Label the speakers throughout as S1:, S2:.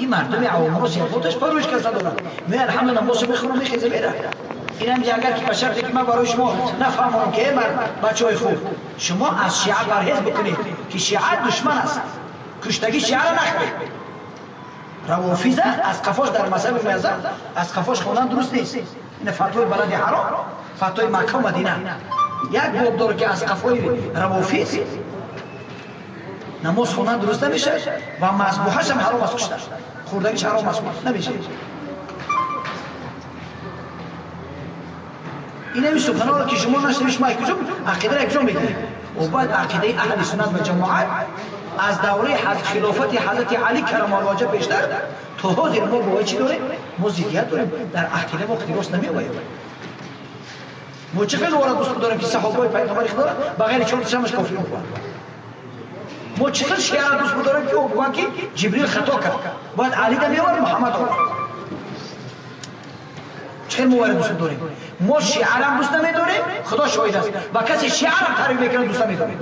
S1: این مردم عوام سیاستش پروش کسا دارن می الحمدلله نماز میخونم میخیزه میره. اینم اگر که به شرطی که من برای شما نفهمم که مرد بچهای خوب شما از شیعه پرهیز بکنید که شیعه دشمن است، کشتگی شیعه را نخورید. روافیزه از قفاش در مذهب میزه از قفاش خوندن درست نیست. این فتوای بلد حرام، فتوای مکه و مدینه یک باب داره که از قفای روافیز نماز خوندن درست نمیشه و مذبوحش هم حرام است، کشتن خوردگیش حرام است نمیشه. این همین سخنان رو که شما نشنوید شما کجا عقیده را کجا میگیرید؟ و باید عقیده اهل سنت و جماعت از دوره خلافت حضرت علی کرم الله وجهه بیشتر تا حاضر ما با چی داریم؟ ما ضدیت داریم در عقیده، ما اختلاف نمیآید. ما چه خیلی وارد دوست داریم که صحابه پیغمبر خدا بغیر چهار تاشش کافر میکنن. ما چه خیلی شیعه دوست داریم که او بگن که جبریل خطا کرد، باید علی دا میآورد محمد آورد. چه موارد دوست داریم؟ ما شیعه را دوست نمیداریم، خدا شاهد است. و کسی شیعه را تعریف میکنه دوست نمیداریم.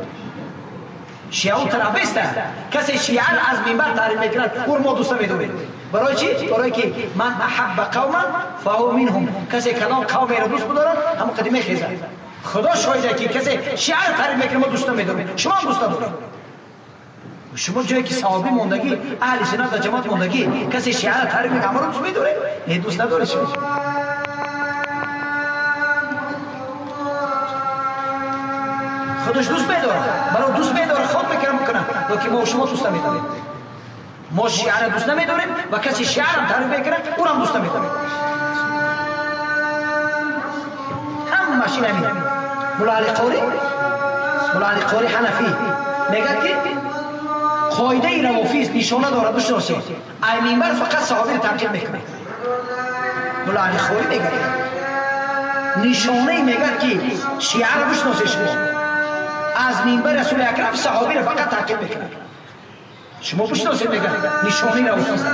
S1: شیعه و ترابیست است، کسی شیعه را از منبر تعریف میکند او ما دوست نمیداریم. برای چی؟ برای که من احب قوما فهو منهم، کسی کلام قومی را دوست بدارد هم قدیمه خیزد. خدا شاهد است که کسی شیعه را تعریف میکنه ما دوست نمیداریم، شما هم دوست ندارید. شما جایی که صحابی موندگی، اهل سنت و جماعت موندگی، کسی شیعه را تعریف میکنه ما رو دوست میداریم؟ نه دوست ندارید شما. خودش دوست میداره، برای دوست میداره خود میکنه میکنه، لیکن ما شما دوست نمیداریم. ما شیعه را دوست نمیداریم و کسی شیعه را تعریف میکنه او را هم دوست نمیداریم. همش این همین. مولا علی قاری، مولا علی قاری حنفی میگه که قاعده روافیز نشانه داره بشناسید. ای منبر فقط صحابه را تنقید میکنه. مولا علی قاری میگه نشانه میگه که شیعه را بشناسید شما. از منبر رسول اکرم صحابی را فقط تعقیب میکنه. شما بشناسید میگه نشانه روافیز.